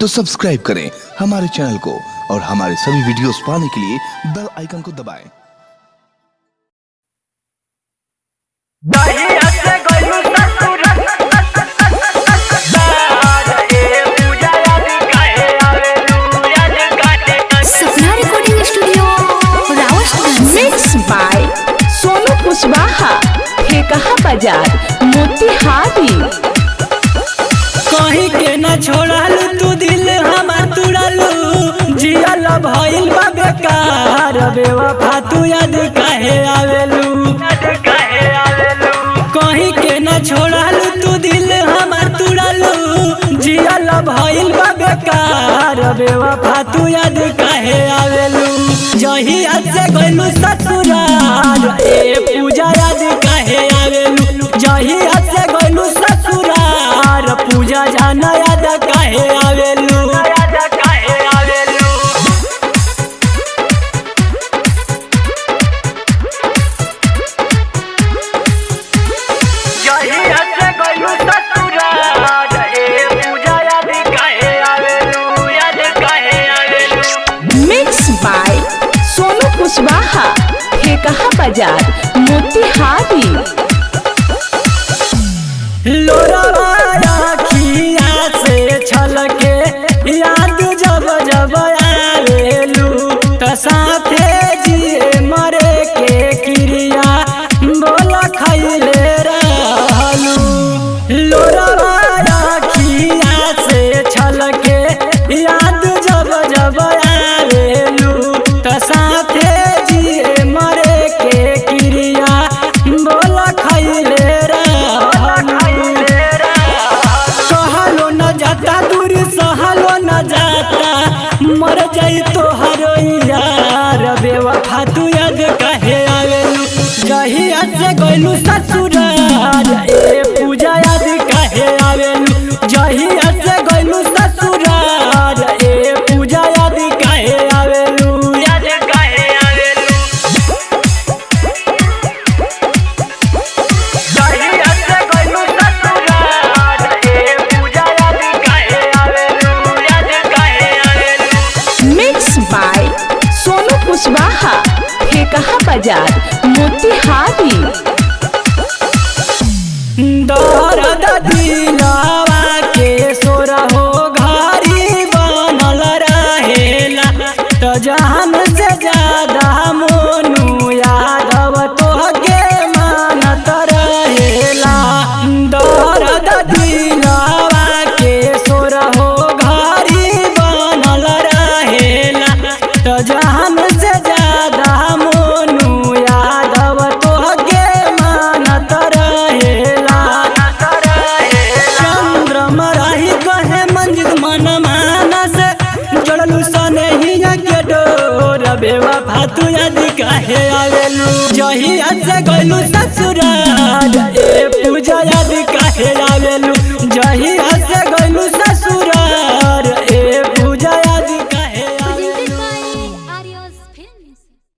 तो सब्सक्राइब करें हमारे चैनल को और हमारे सभी वीडियोस पाने के लिए बेल आइकन को दबाएं। Sapna recording studio Rawatganj. Mix by Sonu Kushwaha, Thekaha Bazar, Motihari. कहीं के न छोड़ालू तू दिल हमार तुड़ालू, जियल भइल बा बेकार बेवफा तू याद काहे आवेलू। कहीं के न छोड़ालू तू दिल हमार तुड़ालू, जियल भइल बा बेकार बेवफा तू याद काहे आवेलू। जहिया से गइलू ससुराल ए पूजा याद काहे आवेलू। जहिया से गइलू ससुराल पूजा जाना याद काहे आवेलू। मिक्स बाय सोनू कुशवाहा, ठेकहा बाजार, मोतिहारी। लोरवा राखिया से छलके याद जब जब आवेलू, त साथे जिए मरे के क्रिया बोल खैले रहलू। लोरवा राखिया से छलके याद जब जब आवेलू, त साथे जिए मरे के क्रिया बोल खैले रहलू। कहलो न जाता दूर सहलो न जाता, मर जाई तोहरो यार बेवफा तू याद काहे आवेलू। जहिया से गइलू ससुराल ए पूजा याद काहे आवेलू। जहिया से गइलू ससुराल ए पूजा याद काहे आवेलू। याद काहे आवेलू। जहिया से गइलू ससुराल ए पूजा याद काहे आवेलू। याद काहे आवेलू। मिक्स बाय सोनू कुशवाहा, ठेकहा बाजार, मोतिहारी। दर्द दिलवा के सोरा हो घरी बनल रहेला, त जान से ज्यादा मोनू यादव तोहके मानत रहेला। दर्द दिलवा के सोरा हो घरी बनल रहेला, त जान से ज्यादा मोनू यादव तोहके मानत रहेला। चंद्रमा रही कहे मंजिल मन मानस, जोड़लू सनहिया के डोर बेवफा तू याद काहे आवेलू। जहिया से गइलू ससुराल